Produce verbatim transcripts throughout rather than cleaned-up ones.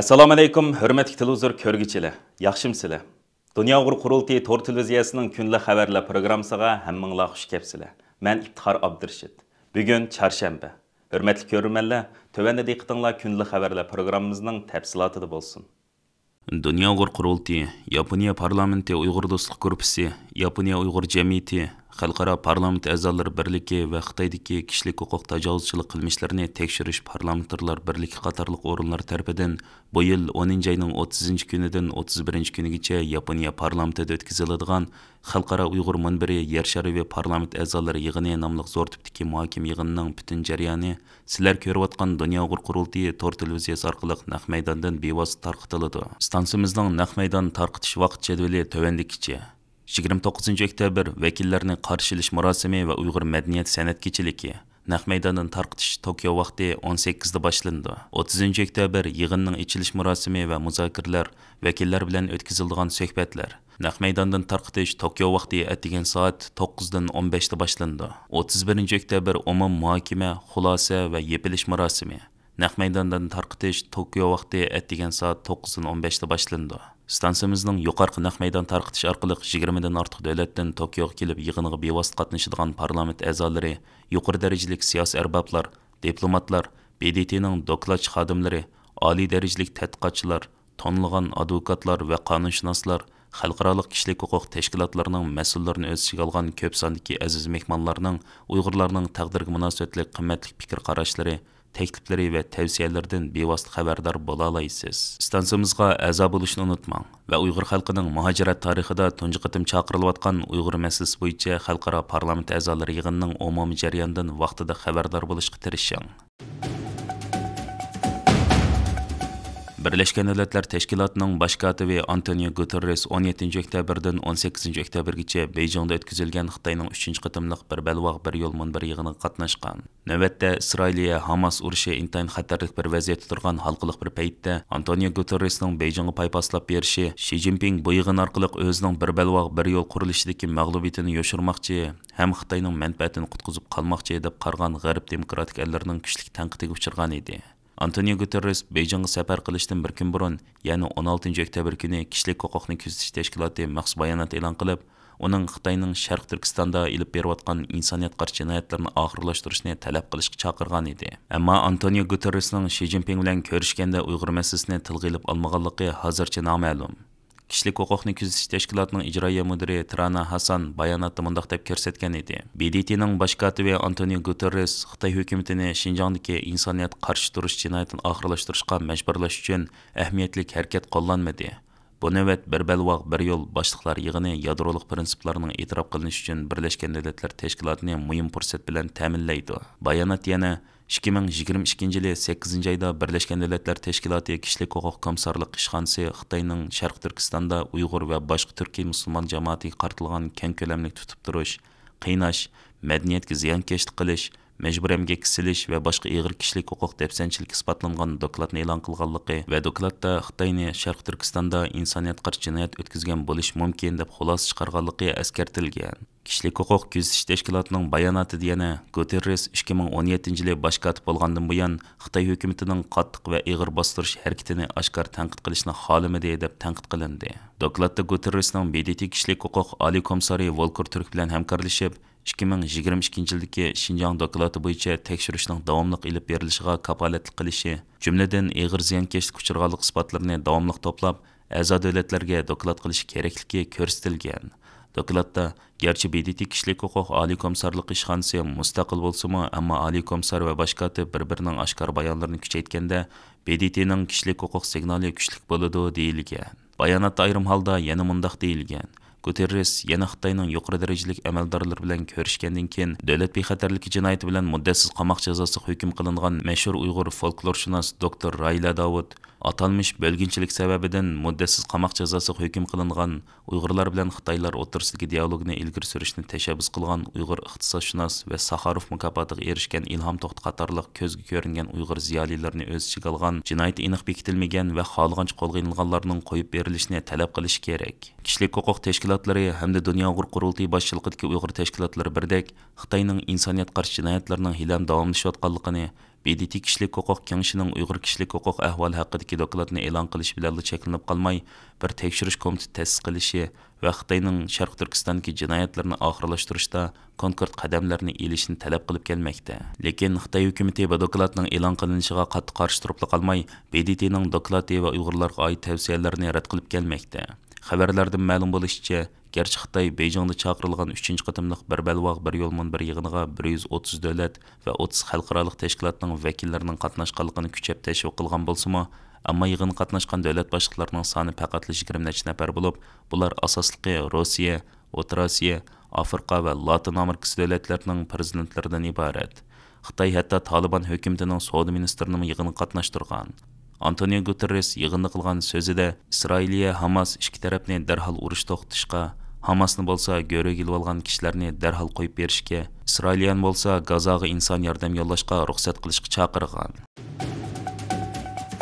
ئەسسالامۇئەلەيكۇم، ھۆرمەتلىك تېلېۋىزور كۆرگۈچىلەر، ياخشىمۇسىلەر؟ دۇنيا ئۇيغۇر قۇرۇلتىيى تور تېلېۋىزىيەسىنىڭ كۈندىلىك خەۋەرلەر پروگراممىسىغا ھەممىڭلار خۇش كەپسىلەر. مەن ئىپتىخار ئابدۇرېشىت. بۈگۈن چارشەنبە. ھۆرمەتلىك كۆرۈرمەنلەر، تۆۋەندە دىققىتىڭلار كۈندىلىك خەۋەرلەر پروگراممىمىزنىڭ تەپسىلاتىدا بولسۇن. دۇنيا ئۇيغۇر قۇرۇلتىيى، ياپونىيە پارلامېنتى ئۇيغۇر دوستلۇق گۇرۇپپىسى، ياپونىيە ئۇيغۇر جەمئىيىتى، خەلقئارا پارلامېنت ئەزالىرى بىرلىكى ۋە خىتايدىكى كىشىلىك ھوقۇق تاجاۋۇزچىلىق قىلمىشلىرىنى تەكشۈرۈش پارلامېنتارلار بىرلىكى قاتارلىق ئورۇنلار تەرىپىدىن بۇ يىل ئونىنچى ئاينىڭ ئوتتۇزىنچى كۈنىدىن ئوتتۇز بىرىنچى كۈنىگىچە ياپونىيە پارلامېنتىدا ئۆتكۈزۈلىدىغان خەلقئارا ئۇيغۇر مۇنبىرى يەر شارى ۋە پارلامېنت ئەزالىرى يىغىنى ناملىق زور تىپتىكى مۇھاكىمە يىغىنىنىڭ پۈتۈن جەريانى سىلەر كۆرۈۋاتقان دۇنيا ئۇيغۇر قۇرۇلتىيى تور تېلېۋىزىيەسى ئارقىلىق نەق مەيداندىن بىۋاسىتە تارقىتىلىدۇ. ئىستانسىمىزنىڭ نەق مەيدان تارقىتىش ۋاقىت جەدۋىلى تۆۋەندىكىچە. يىگىرمە توققۇزىنچى ئۆكتەبىر ۋەكىللەرنى قارشى ئېلىش مۇراسىمى ۋە ئۇيغۇر مەدەنىيەت سەنئەت كېچىلىكى. نەق مەيداندىن تارقىتىش توكيو ۋاقتى ئون سەككىزدە باشلىنىدۇ. ئوتتۇزىنچى ئۆكتەبىر يىغىننىڭ ئېچىلىش مۇراسىمى ۋە مۇزاكىرىلەر، ۋەكىللەر بىلەن ئۆتكۈزۈلىدىغان سۆھبەتلەر. نەق مەيداندىن تارقىتىش توكيو ۋاقتى ئەتىگەن سائەت توققۇزدىن ئون بەشتە باشلىنىدۇ. ئوتتۇز بىرىنچى ئۆكتەبىر ئومۇمىي مۇھاكىمە، خۇلاسە ۋە يېپىلىش مۇراسىمى. نەق مەيداندىن تارقىتىش توكيو ۋاقتى ئەتىگەن سائەت توققۇزدىن ئون بەشتە باشلىنىدۇ. ئىستانسىمىزنىڭ يۇقىرىقى نەق مەيدان تارقىتىش ئارقىلىق يىگىرمىدىن ئارتۇق دۆلەتتىن توكيوغا كېلىپ يىغىنغا بىۋاسىتە قاتنىشىدىغان پارلامېنت ئەزالىرى، يۇقىرى دەرىجىلىك سىياسىي ئەربابلار، دىپلوماتلار، ب د ت نىڭ دوكلاتچى خادىملىرى، ئالىي دەرىجىلىك تەتقىقاتچىلار، تونۇلغان ئادۋوكاتلار ۋە قانۇنشۇناسلار، خەلقئارالىق كىشىلىك ھوقۇق تەشكىلاتلىرىنىڭ مەسئۇللىرىنى ئۆز ئىچىگە ئالغان كۆپ ساندىكى ئەزىز مېھمانلارنىڭ ئۇيغۇرلارنىڭ تەقدىرىگە مۇناسىۋەتلىك قىممەتلىك پىكىر قاراشلىرى، تەكلىپلىرى ۋە تەۋسىيەلىرىدىن بىۋاسىتە خەۋەردار بولالايسىز. ئىستانسىمىزغا ئەزا بولۇشنى ئۇنتۇماڭ ۋە ئۇيغۇر خەلقىنىڭ مۇھاجىرەت تارىخىدا تۇنجى قېتىم چاقىرىلىۋاتقان ئۇيغۇر مەسىلىسى بويىچە خەلقئارا پارلامېنت ئەزالىرى يىغىنىنىڭ ئومۇمىي جەريانىدىن ۋاقتىدا خەۋەردار بولۇشقا تىرىشىڭ. بىرلەشكەن دۆلەتلەر تەشكىلاتىنىڭ باش كاتىپى ئانتونىيو گۇتېررېس ئون يەتتىنچى ئۆكتەبىردىن ئون سەككىزىنچى ئۆكتەبىرگىچە بېيجىڭدا ئۆتكۈزۈلگەن خىتاينىڭ ئۈچىنچى قېتىملىق بىر بەلباغ، بىر يول مۇنبىرى يىغىنىغا قاتناشقان. نۆۋەتتە ئىسرائىلىيە-ھاماس ئۇرۇشى ئىنتايىن خەتەرلىك بىر ۋەزىيەتتە تۇرغان ھالقىلىق بىر پەيتتە، ئانتونىيو گۇتېررېسنىڭ بېيجىڭغا پاي پاسلاپ بېرىشى، شى جىنپىڭ بۇ يىغىن ئارقىلىق ئۆزىنىڭ بىر بەلباغ، بىر يول قۇرۇلۇشىدىكى مەغلۇبىيىتىنى يوشۇرماقچى ھەم خىتاينىڭ مەنپەئەتىنى قۇتقۇزۇپ قالماقچى دەپ قارىغان غەرب دېموكراتىك ئەللىرىنىڭ كۈچلۈك تەنقىدىگە ئۇچرىغان ئىدى. ئانتونىيو گۇتېررېس بېيجىڭغا سەپەر قىلىشتىن بىر كۈن بۇرۇن، يەنى ئون ئالتىنچى ئۆكتەبىر كۈنى كىشىلىك ھوقۇقنى كۆزىتىش تەشكىلاتى مەخسۇس بايانات ئېلان قىلىپ، ئۇنىڭ خىتاينىڭ شەرقىي تۈركىستاندا ئېلىپ بېرىۋاتقان ئىنسانىيەت قارشى جىنايەتلىرىنى ئاخىرلاشتۇرۇشنى تەلەپ قىلىشقا چاقىرغان ئىدى. ئەمما ئانتونىيو گۇتېررېسنىڭ شى جىنپىڭ بىلەن كۆرۈشكەندە ئۇيغۇر مەسىلىسىنى تىلغا ئېلىپ ئالمىغانلىقى ھازىرچە نامەلۇم. كىشىلىك ھوقۇقنى كۆزىتىش تەشكىلاتىنىڭ ئىجرائىيە مۇدىرى تىرانا ھاسان باياناتتا مۇنداق دەپ كۆرسەتكەن ئىدى: ب د ت نىڭ باش كاتىپى ئانتونىيو گۇتېررېس خىتاي ھۆكۈمىتىنى شىنجاڭدىكى ئىنسانىيەت قارشى تۇرۇش جىنايىتىنى ئاخىرلاشتۇرۇشقا مەجبۇرلاش ئۈچۈن ئەھمىيەتلىك ھەرىكەت قوللانمىدى. بۇ نۆۋەت بىر بەلباغ، بىر يول باشلىقلار يىغىنى يادرولۇق پىرىنسىپلارنىڭ ئېتىراپ قىلىنىشى ئۈچۈن بىرلەشكەن دۆلەتلەر تەشكىلاتىنى مۇھىم پۇرسەت بىلەن تەمىنلەيدۇ. بايانات يەنە ئىككى مىڭ يىگىرمە ئىككىنچى يىلى سەككىزىنچى ئايدا بىرلەشكەن دۆلەتلەر تەشكىلاتى كىشىلىك ھوقۇق كومىسسارلىق ئىشخانىسى خىتاينىڭ شەرقىي تۈركىستاندا ئۇيغۇر ۋە باشقا تۈركىي مۇسۇلمان جامائىتىگە قارىتىلغان كەڭ كۆلەملىك تۇتۇپ تۇرۇش، قىيناش، مەدەنىيەتكە زىيانكەشلىك قىلىش، مەجبۇرىي ئەمگەككە سېلىش ۋە باشقا ئېغىر كىشىلىك ھوقۇق دەپسەندىچىلىكى ئىسپاتلانغان دوكلاتنى ئېلان قىلغانلىقى ۋە دوكلاتتا خىتاينى شەرقىي تۈركىستاندا ئىنسانىيەتكە قارشى جىنايەت ئۆتكۈزگەن بولۇشى مۇمكىن دەپ خۇلاسە چىقارغانلىقى ئەسكەرتىلگەن. كىشىلىك ھوقۇق كۆزىتىش تەشكىلاتىنىڭ باياناتىدا يەنە گۇتېررېس ئىككى مىڭ ئون يەتتىنچى يىلى باش كاتىپ بولغاندىن بۇيان خىتاي ھۆكۈمىتىنىڭ قاتتىق ۋە ئېغىر باستۇرۇش ھەرىكىتىنى ئاشكارا تەنقىد قىلىشنى خالىمىدى، دەپ تەنقىد قىلىندى. دوكلاتتا گۇتېررېسنىڭ ب د ت كىشىلىك ھوقۇق ئالىي كومىسسارى ۋولكېر تۈرك بىلەن ھەمكارلىشىپ، ئىككى مىڭ يىگىرمە ئىككىنچى يىلدىكى شىنجاڭ دوكلاتى بويىچە تەكشۈرۈشنىڭ داۋاملىق ئېلىپ بېرىلىشىغا كاپالەتلىك قىلىشى، جۈملىدىن ئېغىر زىيانكەشلىككە ئۇچرىغانلىق ئىسپاتلىرىنى داۋاملىق توپلاپ، ئەزا دۆلەتلەرگە دوكلات قىلىشى كېرەكلىكى كۆرسىتىلگەن. دوكلاتتا، گەرچە ب د ت كىشىلىك ھوقۇق ئالىي كومىسسارلىقى ئىشخانىسى مۇستەقىل بولسىمۇ، ئەمما ئالىي كومىسسار ۋە باش كاتىپ بىر-بىرىنىڭ ئاشكارا بايانلىرىنى كۈچەيتكەندە، ب د ت نىڭ كىشىلىك ھوقۇق سىگنالى كۈچلۈك بولىدۇ، دېيىلگەن. باياناتتا ئايرىم ھالدا يەنە مۇنداق دېيىلگەن: گۇتېررېس يەنە خىتاينىڭ يۇقىرى دەرىجىلىك ئەمەلدارلىرى بىلەن كۆرۈشكەندىن كېيىن، دۆلەت بىخەتەرلىكى جىنايىتى بىلەن مۇددەتسىز قاماق جازاسىغا ھۆكۈم قىلىنغان مەشھۇر ئۇيغۇر فولكلورشۇناس دوكتور رايلە داۋۇت، ئاتالمىش بۆلگۈنچىلىك سەۋەبىدىن مۇددەتسىز قاماق جازاسىغا ھۆكۈم قىلىنغان، ئۇيغۇرلار بىلەن خىتايلار ئوتتۇرىسىدىكى دىئالوگنى ئىلگىرى سۈرۈشنى تەشەببۇس قىلغان ئۇيغۇر ئىقتىسادشۇناس ۋە ساخاروف مۇكاپاتىغا ئېرىشكەن ئىلھام توختى قاتارلىق كۆزگە كۆرۈنگەن ئۇيغۇر زىيالىيلىرىنى ئۆز ئىچىگە ئالغان جىنايىتى ئېنىق بېكىتىلمىگەن ۋە خالىغانچە قولغا ئېلىنغانلارنىڭ قويۇپ بېرىلىشىنى تەلەپ قىلىشى كېرەك. كىشىلىك ھوقۇق تەشكىلاتلىرى ھەمدە دۇنيا ئۇيغۇر قۇرۇلتىيى باشچىلىقىدىكى ئۇيغۇر تەشكىلاتلىرى بىردەك خىتاينىڭ ئىنسانىيەتكە قارشى جىنايەتلىرىنىڭ ھېلىھەم داۋاملىشىۋاتقانلىقىنى، ب د ت كىشىلىك ھوقۇق كېڭىشىنىڭ ئۇيغۇر كىشىلىك ھوقۇق ئەھۋالى ھەققىدىكى دوكلاتنى ئېلان قىلىش بىلەنلا چەكلىنىپ قالماي، بىر تەكشۈرۈش كومىتېتى تەسىس قىلىشى ۋە خىتاينىڭ شەرقىي تۈركىستاندىكى جىنايەتلىرىنى ئاخىرلاشتۇرۇشتا كونكرېت قەدەملەرنى ئېلىشنى تەلەپ قىلىپ كەلمەكتە. لېكىن خىتاي ھۆكۈمىتى بۇ دوكلاتنىڭ ئېلان قىلىنىشىغا قاتتىق قارشى تۇرۇپلا قالماي، ب د ت نىڭ دوكلاتى ۋە ئۇيغۇرلارغا ئائىت تەۋسىيەلەرنى رەت قىلىپ كەلمەكتە. خەۋەرلەردىن مەلۇم بولۇشىچە، گەرچە خىتاي بېيجىڭدا چاقىرىلغان ئۈچىنچى قېتىملىق بىر بەلباغ، بىر يول مۇنبەر يىغىنىغا بىر يۈز ئوتتۇز دۆلەت ۋە ئوتتۇز خەلقئارالىق تەشكىلاتنىڭ ۋەكىللىرىنىڭ قاتناشقانلىقىنى كۈچەپ تەشۋىق قىلغان بولسىمۇ، ئەمما يىغىنغا قاتناشقان دۆلەت باشلىقلىرىنىڭ سانى پەقەتلا يىگىرمە نەچچە نەپەر بولۇپ، بۇلار ئاساسلىقى روسىيە، ئوتتۇرا ئاسىيا، ئافرىقا ۋە لاتىن ئامېرىكىسى دۆلەتلىرىنىڭ پىرېزىدېنتلىرىدىن ئىبارەت. خىتاي ھەتتا تالىبان ھۆكۈمىتىنىڭ سودا مىنىستىرىنىمۇ يىغىنغا قاتناشتۇرغان. ئانتونىيو گۇتېررېس يىغىندا قىلغان سۆزىدە، ئىسرائىلىيە ھاماس ئىككى تەرەپنى دەرھال ئۇرۇش توختىتىشقا، ھاماسنى بولسا گۆرۈگە ئېلىۋالغان كىشىلەرنى دەرھال قويۇپ بېرىشكە، ئىسرائىلىيەنى بولسا گازاغا ئىنسان ياردەم يوللاشقا رۇخسەت قىلىشقا چاقىرغان.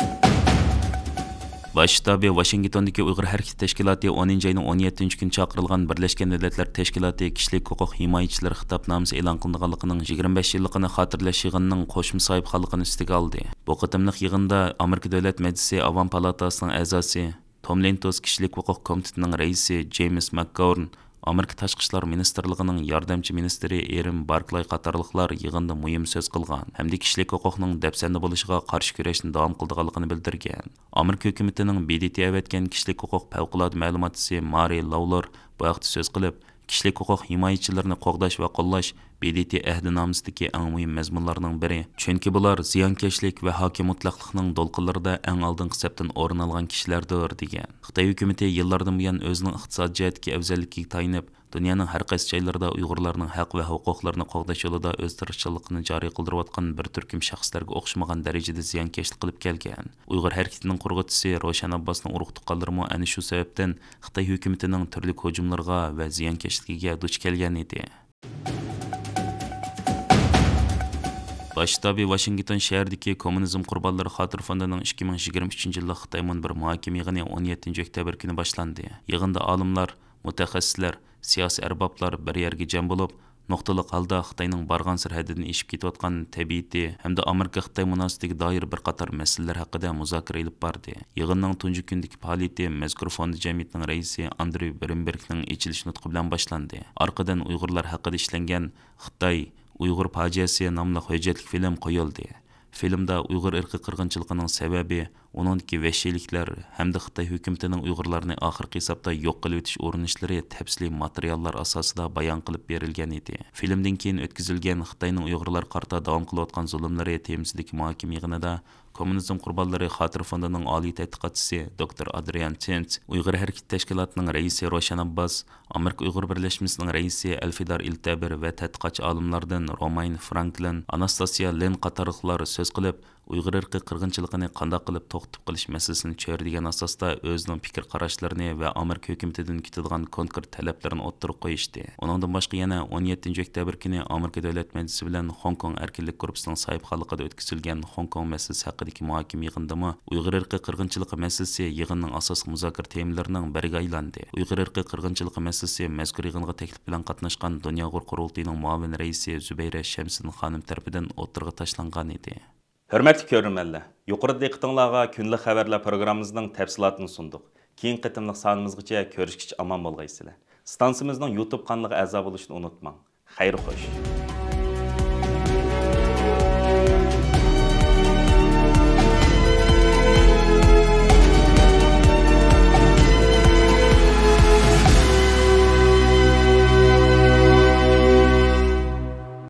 باش شتابى ۋاشىنگتوندىكى ئۇيغۇر ھەرىكىتى تەشكىلاتى ئونىنچى ئاينىڭ ئون يەتتىنچى كۈنى چاقىرىلغان بىرلەشكەن دۆلەتلەر تەشكىلاتى كىشىلىك ھوقۇق ھىمايىچىلىرى خىتابنامىسى ئېلان قىلىنغانلىقىنىڭ يىگىرمە بەش يىللىقىنى خاتىرىلەش يىغىنىنىڭ قوشما ساھىبخانلىقىنى ئۈستىگە ئالدى. بۇ قېتىملىق يىغىندا ئامېرىكا دۆلەت مەجلىسى ئاۋام پالاتاسىنىڭ ئەزاسى، توم لېنتوس كىشىلىك ھوقۇق كومىتېتىنىڭ رەئىسى جېيمىس ماكگاۋرن، ئامېرىكا تاشقى ئىشلار مىنىستىرلىقىنىڭ ياردەمچى مىنىستىرى ئېرىن باركلاي قاتارلىقلار يىغىندا مۇھىم سۆز قىلغان ھەمدە كىشىلىك ھوقۇقنىڭ دەپسەندە بولۇشىغا قارشى كۈرەشنى داۋام قىلىدىغانلىقىنى بىلدۈرگەن. ئامېرىكا ھۆكۈمىتىنىڭ ب د ت ئەۋەتكەن كىشىلىك ھوقۇق پەۋقۇلئاددە مەلۇماتچىسى مارى لاۋلور بۇ ھەقتە سۆز قىلىپ، كىشىلىك ھوقۇق ھىمايىچىلىرىنى قوغداش ۋە قوللاش ب د ت ئەھدىنامىسىدىكى ئەڭ مۇھىم مەزمۇنلارنىڭ بىرى، چۈنكى بۇلار زىيانكەشلىك ۋە ھاكىم مۇتلەقلىقنىڭ دولقۇنلىرىدا ئەڭ ئالدىنقى سەپتىن ئورۇن ئالغان كىشىلەردۇر، دېگەن. خىتاي ھۆكۈمىتى يىللاردىن بۇيان ئۆزىنىڭ ئىقتىسادىي جەھەتتىكى ئەۋزەللىكىگە تايىنىپ، دۇنيانىڭ ھەر قايسى جايلىرىدا ئۇيغۇرلارنىڭ ھەق ۋە ھوقۇقلىرىنى قوغداش يولىدا ئۆز تىرىشچانلىقىنى جارى قىلدۇرۇۋاتقان بىر تۈركۈم شەخسلەرگە ئوخشىمىغان دەرىجىدە زىيانكەشلىك قىلىپ كەلگەن. ئۇيغۇر ھەرىكىتىنىڭ قۇرغۇچىسى روشەن ئابباسنىڭ ئۇرۇق-تۇغقانلىرىمۇ ئەنە شۇ سەۋەبتىن خىتاي ھۆكۈمىتىنىڭ تۈرلۈك ھۇجۇملىرىغا ۋە زىيانكەشلىكىگە دۇچ كەلگەن ئىدى. باش شتابى ۋاشىنگتون شەھىرىدىكى كوممۇنىزم قۇربانلىرى خاتىرە فوندىنىڭ ئىككى مىڭ يىگىرمە ئۈچىنچى يىللىق خىتاي مۇنبىرى مۇھاكىمە يىغىنى ئون يەتتىنچى ئۆكتەبىر كۈنى باشلاندى. يىغىندا ئالىملار، مۇتەخەسسىسلەر، سىياسىي ئەربابلار بىر يەرگە جەم بولۇپ، نۇقتىلىق ھالدا خىتاينىڭ بارغانسېرى ھەددىدىن ئېشىپ كېتىۋاتقان تەبىئىتى ھەمدە ئامېرىكا-خىتاي مۇناسىۋىتىگە دائىر بىر قاتار مەسىلىلەر ھەققىدە مۇزاكىرە ئېلىپ باردى. يىغىننىڭ تۇنجى كۈنىدىكى پائالىيىتى مەزكۇر فوند جەمئىيىتىنىڭ رەئىسى ئاندرېي برېنبېرگنىڭ ئېچىلىش نۇتقى بىلەن باشلاندى. ئارقىدىن ئۇيغۇرلار ھەققىدە ئىشلەنگەن خىتاي، ئۇيغۇر پاجىئەسى ناملىق ھۆججەتلىك فىلىم قويۇلدى. فىلىمدا ئۇيغۇر ئىرقىي قىرغىنچىلىقىنىڭ سەۋەبى، ئۇنىڭدىكى ۋەھشىيلىكلەر ھەمدە خىتاي ھۆكۈمىتىنىڭ ئۇيغۇرلارنى ئاخىرقى ھېسابتا يوق قىلىۋېتىش ئۇرۇنۇشلىرى تەپسىلىي ماتېرىياللار ئاساسىدا بايان قىلىپ بېرىلگەن ئىدى. فىلىمدىن كېيىن ئۆتكۈزۈلگەن خىتاينىڭ ئۇيغۇرلارغا قارىتا داۋام قىلىۋاتقان زۇلۇملىرى تېمىسىدىكى مۇھاكىمە يىغىنىدا كوممۇنىزم قۇربانلىرى خاتىرە فوندىنىڭ ئالىي تەتقىقاتچىسى دوكتور ئادرىيان تىنت، ئۇيغۇر ھەرىكىتى تەشكىلاتىنىڭ رەئىسى روشەن ئابباس، ئامېرىكا ئۇيغۇر بىرلەشمىسىنىڭ رەئىسى ئەلفىدار ئىلتەبىر ۋە تەتقىقاتچى ئالىملاردىن روماين فرانكلىن، ئاناستاسىيا لىن قاتارلىقلار سۆز قىلىپ، ئۇيغۇر ئىرقىي قىرغىنچىلىقىنى قانداق قىلىپ توختىتىپ قېلىش مەسىلىسىنى چۆرىدىگەن ئاساستا ئۆزىنىڭ پىكىر قاراشلىرىنى ۋە ئامېرىكا ھۆكۈمىتىدىن كۈتىدىغان كونكرېت تەلەپلىرىنى ئوتتۇرىغا قويۇشتى. ئۇنىڭدىن باشقا يەنە ئون يەتتىنچى ئۆكتەبىر كۈنى ئامېرىكا دۆلەت مەجلىسى بىلەن خوڭكوڭ ئەركىنلىك گۇرۇپپىسىنىڭ ساھىبخانلىقىدا ئۆتكۈزۈلگەن خوڭكوڭ مەسىلىسى ھەققىدىكى مۇھاكىمە يىغىنىدىمۇ ئۇيغۇر ئىرقىي قىرغىنچىلىقى مەسىلىسى يىغىننىڭ ئاساسلىق مۇزاكىرە تېمىلىرىنىڭ بىرىگە ئايلاندى. ئۇيغۇر ئىرقىي قىرغىنچىلىقى مەسىلىسى مەزكۇر يىغىنغا تەكلىپ بىلەن قاتناشقان دۇنيا ئۇيغۇر قۇرۇلتىيىنىڭ مۇئاۋىن رەئىسى زۇبەيرە شەمسىدىن خانىم تەرىپىدىن ئوتتۇرىغا تاشلانغانىدى. ھۆرمەتلىك كۆرۈرمەنلەر، يۇقىرىدا دىققىتىڭلارغا كۈندىلىك خەۋەرلەر پروگراممىمىزنىڭ تەپسىلاتىنى سۇندۇق. كېيىنكى قېتىملىق سانىمىزغىچە كۆرۈشكىچە ئامان بولغايسىلەر. ئىستانسىمىزنىڭ يۇتۇب قانىلىغا ئەزا بولۇشنى ئۇنتۇماڭ. خەير خوش.